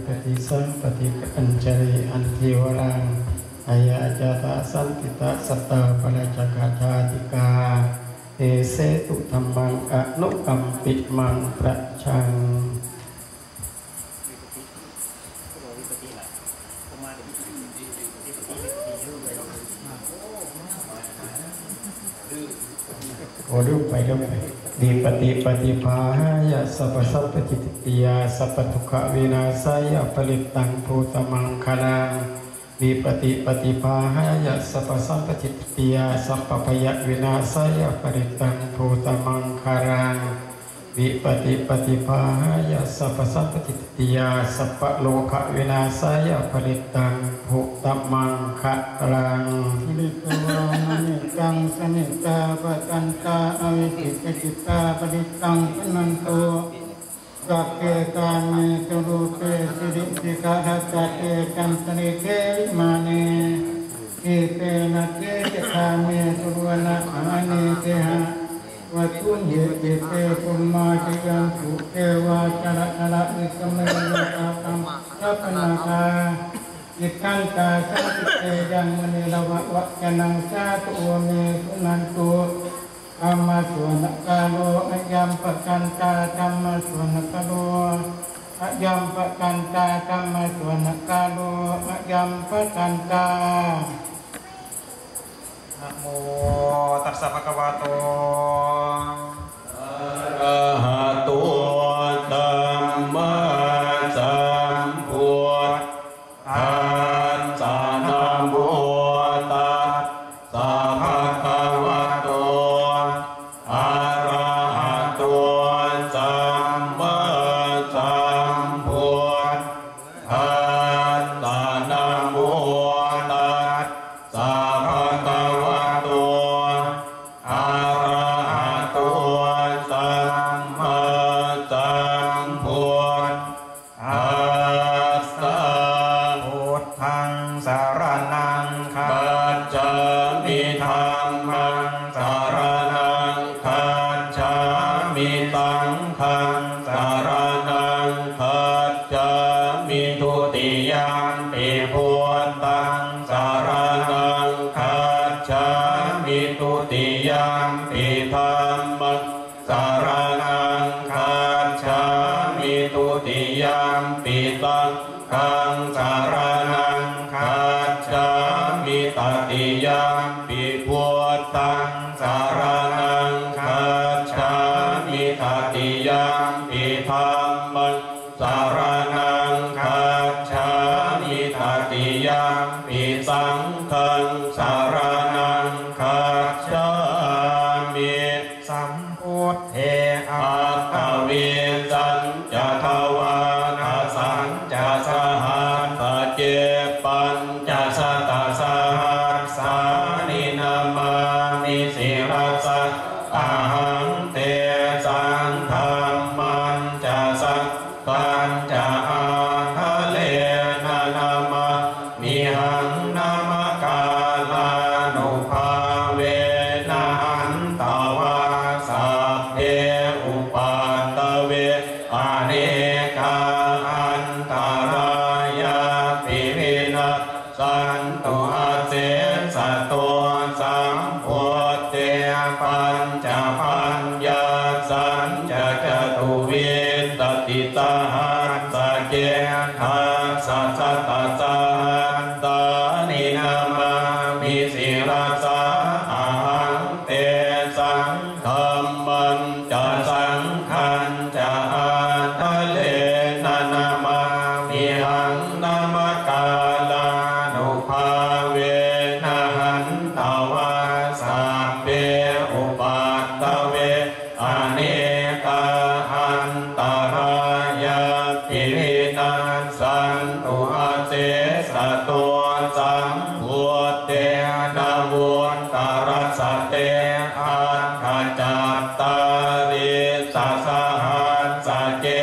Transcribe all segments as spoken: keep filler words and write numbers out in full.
Paṭisampatti añjalikaraṃ, ayācatha santita sattāparajakajātikā, desetu dhammaṃ anukampimaṃ rajaṃ. โอ้ ลืมไป ลืมไป Vipattipaṭibāhāya sabbasampattisiddhiyā sabbadukkhavināsāya parittaṃ brūtha maṅgalaṃ. Vipattipaṭibāhāya sabbasampattisiddhiyā sabbabhayavināsāya parittaṃ brūtha maṅgalaṃ. Vipattipaṭibāhāya sabbasampattisiddhiyā sabbarogavināsāya parittaṃ brūtha maṅgalaṃ. Pharitvāna mettaṃ samettā bhadantā avikkhittacittā parittaṃ bhaṇantu. Sagge kāmesu rūpesu girisikharataṭe cantalikkhe vimāne, dīpe raṭṭhe ca gāme taruvanagahane gehavatthumhi khette, bhummā cāyantu devā jalathalavisame yakkhagandhabbanāgā, tiṭṭhantā santike yaṃ munivaravacanaṃ sādhavo me suṇantu. Dhammassavanakālo ayambhadantā. Dhammassavanakālo ayambhadantā. Dhammassavanakālo ayambhadantā. Namo tassa bhagavato arahato sammāsambuddhassa. Namo tassa bhagavato arahato sammāsambuddhassa. Namo tassa bhagavato arahato sammāsambuddhassa. Buddhaṃ saraṇaṃ gacchāmi. Dhammaṃ saraṇaṃ gacchāmi. Saṅghaṃ saraṇaṃ gacchāmi. Dutiyampi buddhaṃ saraṇaṃ gacchāmi. Dutiyampi dhammaṃ saraṇaṃ gacchāmi. Dutiyampi saṅghaṃ saraṇaṃ gacchāmi. Tatiyampi buddhaṃ saraṇaṃ gacchāmi. Tatiyampi dhammaṃ saraṇaṃ gacchāmi. Tatiyampi saṅghaṃ saraṇaṃ gacchāmi. Sambuddhe aṭṭhavīsañca dvādasañca sahassake pañcasatasahassāni namāmi sirasā ahaṃ. Tesaṃ dhammañca saṅ ghañca ādarena namāmihaṃ. Namakārānubhāvena hantvā sabbe upaddave anekā antarāyāpi vinas santu asesato. Sambuddhe pañcapaññāsañca catuvīsatisahassake dasasatasahassāni namāmi sirasā ahaṃ. Tesaṃ dhammañca saṅghañca ādarena namāmihaṃ. Namakārānubhāvena hantvā sabbe upaddave anekā antarāyāpi vinassantu asesato. Sambuddhe navuttarasate aṭṭhacattālīsasahassake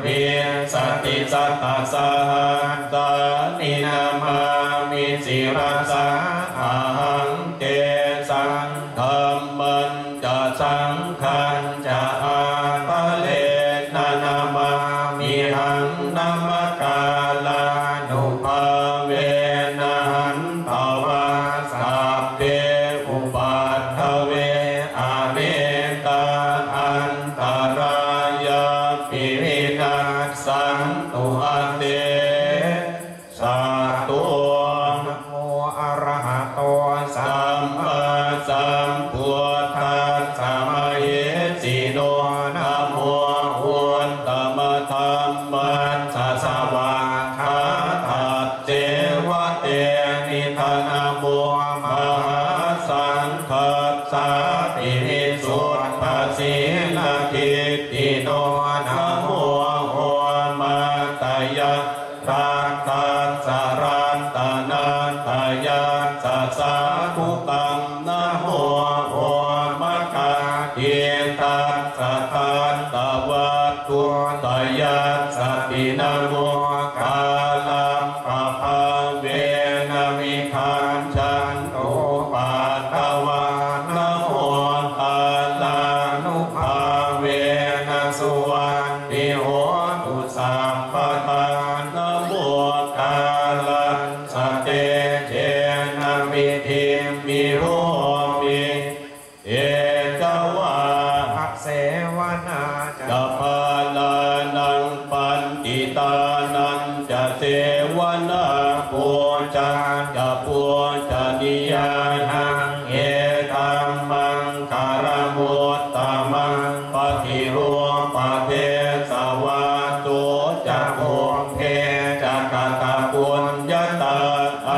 vīsatisatasahassāni namāmi sirasā ahaṃ. Tesaṃ dhammañ ca saṅghañca ādarena namāmihaṃ. Namakā gacchantu asesato. Namo arahato sammāsambuddhassa mahesino. Namo uttamadhammassa svākkhātasseva tenidha. Namo mahāsaṅghassāpi visuddhasīladiṭṭhino. Namo omātyāraddhassa ratanattayassa sādhukaṃ. Namo omakātītassa tassa vatthuttayassapi. Namokārappabhāvena vigacchantu upaddavā. Namokārānubhāvena suvatthi hotu sabbadā. Namokārassa tejena vidhimhi homi tejavā. Sevanā ca bālānaṃ paṇḍitānañca sevanā, pūjā ca pūjanīyānaṃ etammaṅgalamuttamaṃ. Paṭirūpadesavāso ca pubbe ca katapuññatā,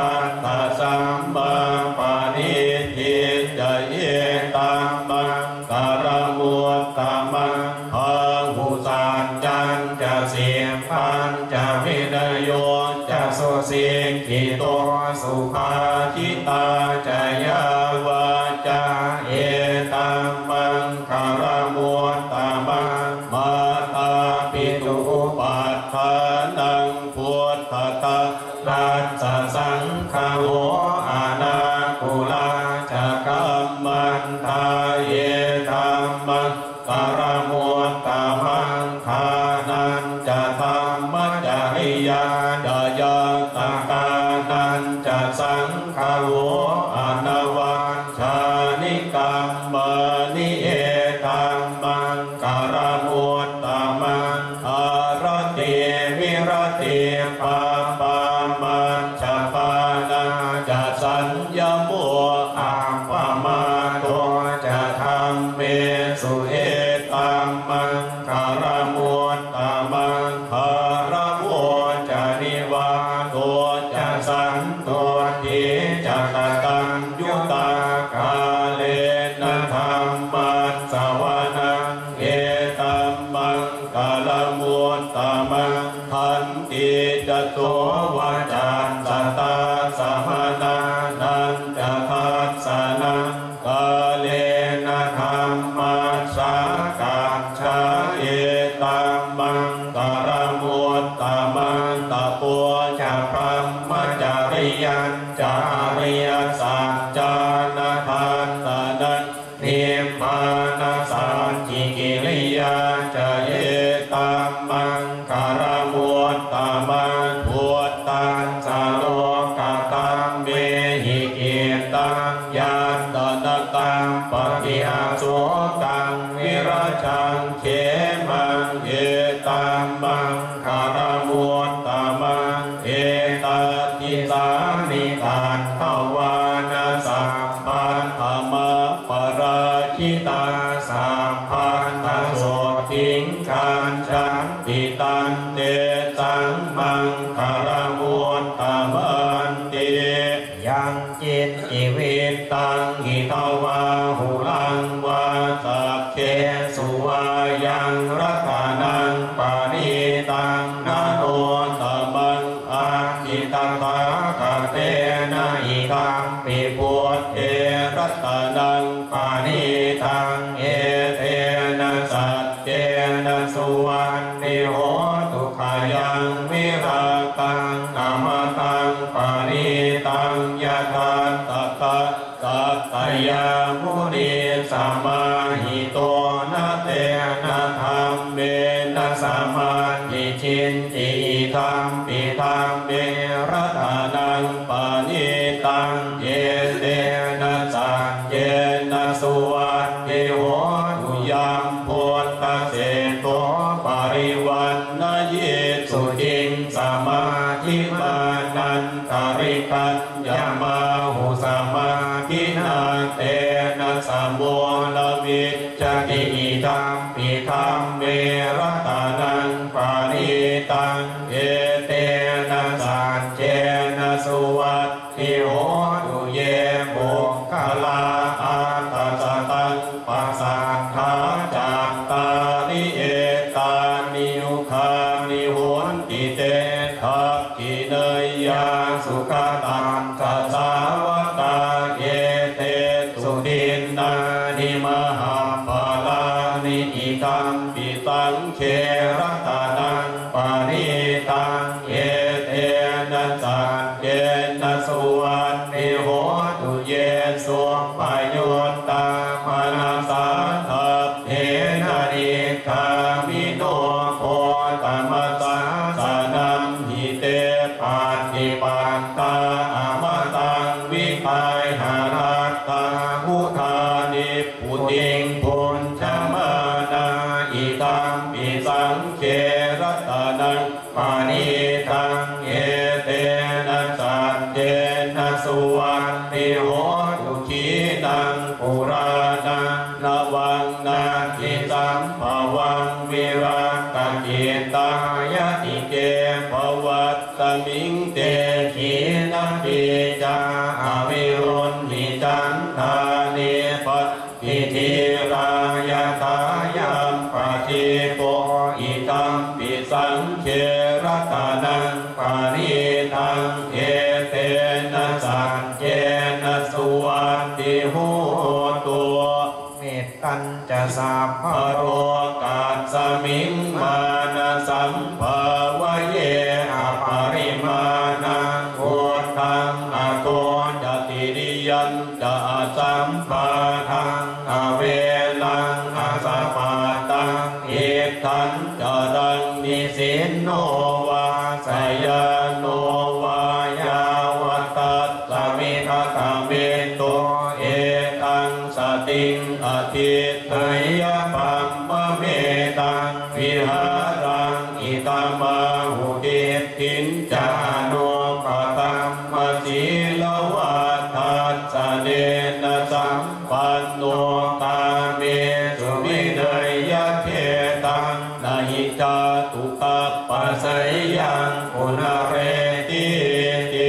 attasammāpaṇidhi ca etammaṅgalamuttamaṃ. Bāhusaccañca sippañca vinayo ca susikkhito, subhāsitā ca yā vācā etammaṅgalamuttamaṃ. Mātāpituupaṭṭhānaṃ puttadārassa saṅgaho, anākulā ca kammantā etammaṅgalamuttamaṃ. Dānañca dhammacariyā ca ñātakānañca saṅgaho, anavajjāni kammāni etammaṅgalamuttamaṃ. Āratī viratī pāpā majjapānā ca saññamo, appamādo ca dhammesu etammaṅgalamuttamaṃ. Gāravo ca nivāto ca santuṭṭhī ca kataññutā, kālena dhammassavanaṃ etammaṅgalamuttamaṃ. Khantī ca sovacassatā samaṇānañca dassanaṃ, kālena dhammasākacchā etammaṅgalamuttamaṃ. Tapo ca brahmacariyañca ariyasaccāna dassanaṃ, nibbānasacchikiriyā ca etammaṅgalamuttamaṃ. Phuṭṭhassa lokadhammehi cittaṃ yassa na kampati, asokaṃ virajaṃ khemaṃ etammaṅgalamuttamaṃ. Etādisāni katvāna sabbatthamaparājitā, sabbattha sotthiṃ gacchanti tantesaṃ maṅgalamuttamanti. Yaṅkiñci vittaṃ idha vā huraṃ vā saggesu vā yaṃ ratanaṃ paṇītaṃ, na no samaṃ atthi tathāgatena, idampi buddhe ratanaṃ paṇītaṃ, etena saccena suvatthi hotu. Khayaṃ virāgaṃ amataṃ paṇītaṃ, yadaṭṭhaṅgā sattayā munī samāhito, na tena dhammena samatthi kiñci, idampi dhamme ratanaṃ paṇītaṃ, etena saccena suvatthi hotu. Yambuddhaseṭṭho parivaṇṇayī suciṃ samādhimānantarikaññamāhu, samādhinā tena samo na vijjati. Idampi dhamme ratanaṃ paṇītaṃ, etena saccena suvatthi hotu. Ye puggalā aṭṭha sataṃ pasatthā, cattāri etāni yugāni honti, te dakkhiṇeyyā sugatassa sāvakā, etesu dinnāni mahapphalāni. Idampi saṅghe ratanaṃ paṇītaṃ, etena saccena suvatthi hotu. Ye suppayuttā manasā daḷhena, nikkāmino gotamasāsanamhi, te pattipattā amataṃ vigayha, laddhā mudhā nibbutiṃ bhuñjamānā. Idampi saṅghe ratanaṃ paṇītaṃ, etena saccena suvatthi hotu. Khīṇaṃ purāṇaṃ navaṃ natthi sambhavaṃ, virattacittāyatike bhavasmiṃ, te khīṇabījā avirūḷhichandā, nibbanti dhīrā yathāyampadīpo. Idampi saṅghe ratanaṃ paṇītaṃ, etena saccena suvatthi hotu. Mettañca sabbalokasmiṃ mānasambhāvaye aparimāṇaṃ, uddhaṃ adho ca tiriyañca asambādhaṃ averaṃ asapattaṃ. Tiṭṭhañcaraṃ nisinno vā sayāno vā yāvatassa vigatamiddho, etaṃ satiṃ adhiṭṭheyya brahmametaṃ vihāraṃ idhamāhu. Diṭṭhiñca anupagamma sīlavā dassanena sampanno, kāmesu vineyya gedhaṃ, na hi jātu gabbhaseyyaṃ punaretīti.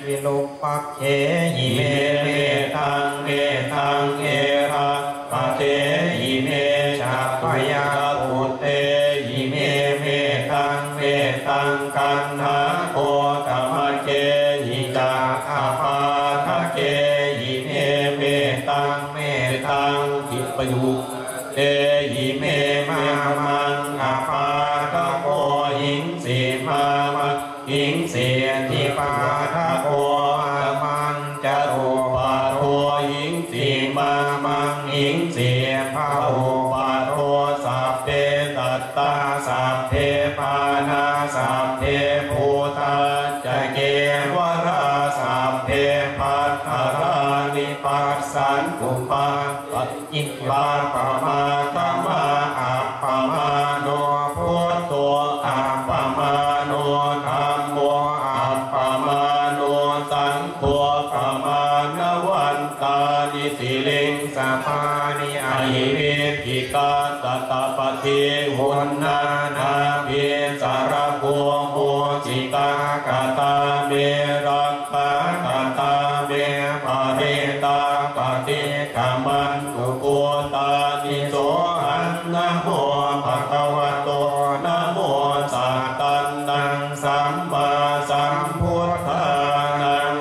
Virūpakkhehi me mettaṃ, mettaṃ erāpathehi me ca, byagguttehi me mettaṃ, mettaṃ kaṇhāgotamakehi ca, apādakehi me mettaṃ, mettaṃ khippayu tehi me mamaṃ apādako hiṃsi, mamaṃ hiṃsīti pādako mamaṃ ca upādo hiṃsi, mamaṃ hiṃsi pahupādo. Sabbe sattā sabbe pāṇā sabbe bhūtā ca kevalā, sabbe bhadrāni passantu mā pāpamāgamā. Appamāṇo buddho, appamāṇo dhammo, appamāṇo saṅgho, pamāṇavantāni siriṃsapāni ahi vicchikā satapadī uṇṇānābhī sarabū mūsikā. Katā me rakkhā, katā me parittā, paṭikkamantu bhūtāni. Sohaṃ namo bhagavato, namo sattannaṃ sammāsambuddhānaṃ.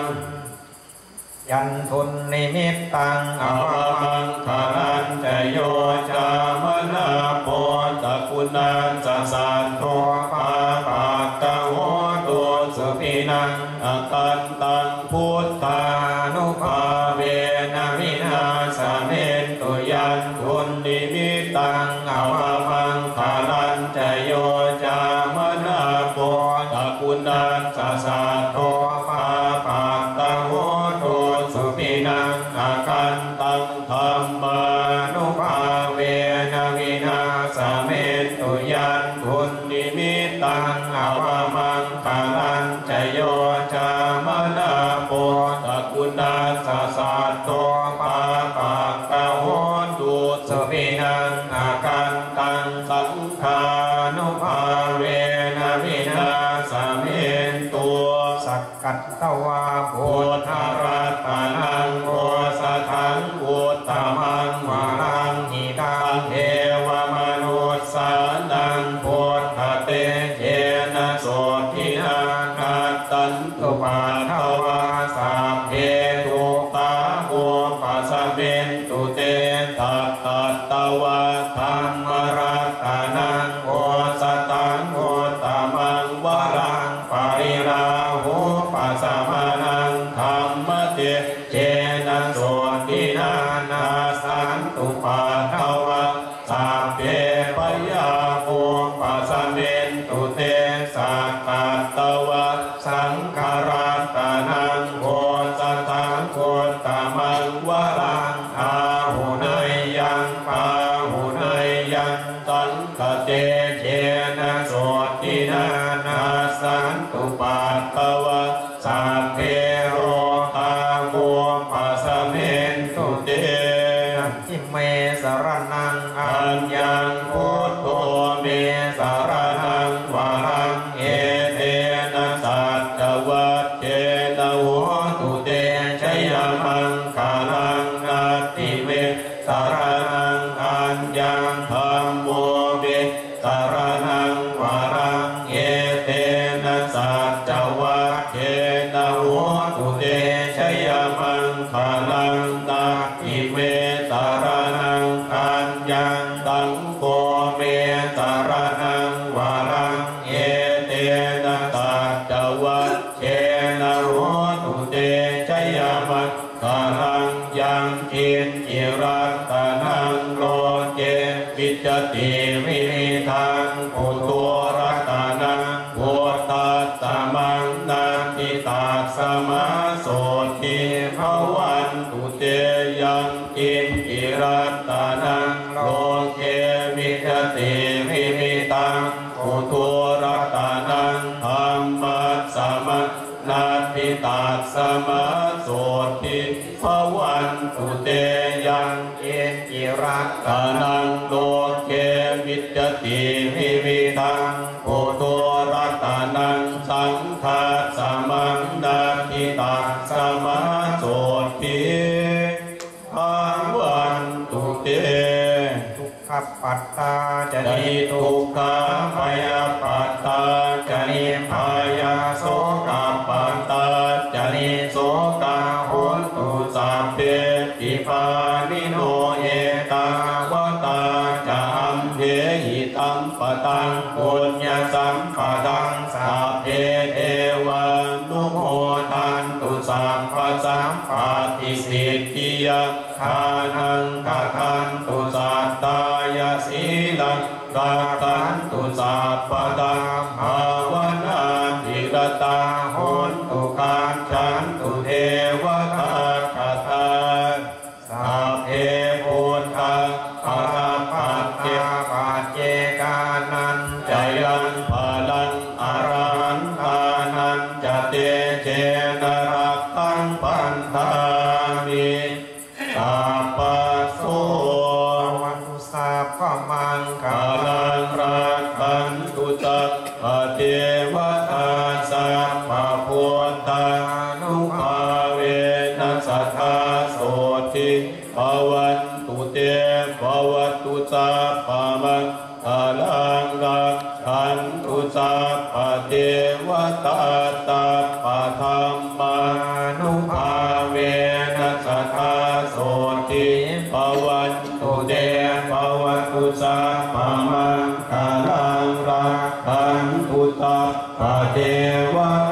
Yandunnimittaṃ avamaṅgalañca, yo cāmanāpo sakuṇassa saddo, pāpaggaho dussupinaṃ akantaṃ, buddhānubhāvena vināsamentu. Yandunnimittaṃ avamaṅgalañca, yo cāmanāpo sakuṇassa saddo, pāpaggaho dussupinaṃ akantaṃ, dhammānubhāvena vināsamentu. Yandunnimittaṃ avamaṅgalañca, yo cāmanāpo sakuṇassa saddo, pāpaggaho dussupinaṃ akantaṃ, saṅghānubhāvena vināsamentu. Sakkatvā buddharatanaṃ osathaṃ uttamaṃ varaṃ, hitaṃ devamanussānaṃ buddhatejena sotthinā, nassantupaddavā sabbe dukkhā vūpasamentu te. Sakkatvā dhammaratanaṃ osathaṃ uttamaṃ varaṃ, pariḷāhūpasamanaṃ dhammatejena sotthinā, nassantupaddavā sabbe bhayā vūpasamentu te. Sakkatvā saṅgharatanaṃ osathaṃ uttamaṃ varaṃ, āhuneyyaṃ pāhuneyyaṃ saṅghatejena sotthinā, nassantupaddavā sabbe rogā vūpasamentu te. Natthi me saraṇaṃ aññaṃ, buddho me saraṇaṃ varaṃ, etena saccavajjena hotu te jayamaṅgalaṃ. Natthi me saraṇaṃ aññaṃ, dhammo me saraṇaṃ varaṃ, etena saccavajjena hotu te jayamaṅgalaṃ. Natthi me saraṇaṃ aññaṃ, saṅgho me saraṇaṃ varaṃ, etena saccavajjena hotu te jayamaṅ galaṃ. Yaṅkiñci ratanaṃ loke vijjati vividhaṃ puthu, ratanaṃ buddhasamaṃ natthi, tasmā sotthī bhavantu te. Yaṅkiñci ratanaṃ loke vijjati vividhaṃ puthu, ratanaṃ dhammasamaṃ natthi, tasmā sotthī bhavantu te. Yaṅkiñci ratanaṃ loke vijjati vividhaṃ puthu, ratanaṃ saṅghasamaṃ natthi, tasmā sotthī bhavantu te. Dukkhappattā ca niddukkhā, bhayappattā ca nibbhayā, sokappattā ca nissokā, hontu sabbepi pāṇino. Ettāvatā ca amhehi, sambhataṃ puññasampadaṃ, sabbe devānumodantu, sabbasampattisiddhiyā. Dānaṃ dadantu saddhāya, sīlaṃ rakkhantu sabbadā, bhāvanābhiratā hontu, gacchantu devatāgatā. Sabbe buddhā balappattā, paccekānañca yaṃ balaṃ, arahantānañca tejena, rakkhaṃ bandhāmi sabbaso. Bhavatu sabbamaṅgalaṃ, rakkhantu sabbadevatā, sabbabuddhānubhāvena, sadā sotthī bhavantu te. Bhavatu sabbamaṅ galaṃ, rakkhantu sabbadevatā, sabbadhammānubhāvena, sadā sotthī bhavantu te. Bhavatu sabbamaṅgalaṃ, rakkhantu sabbadevatā,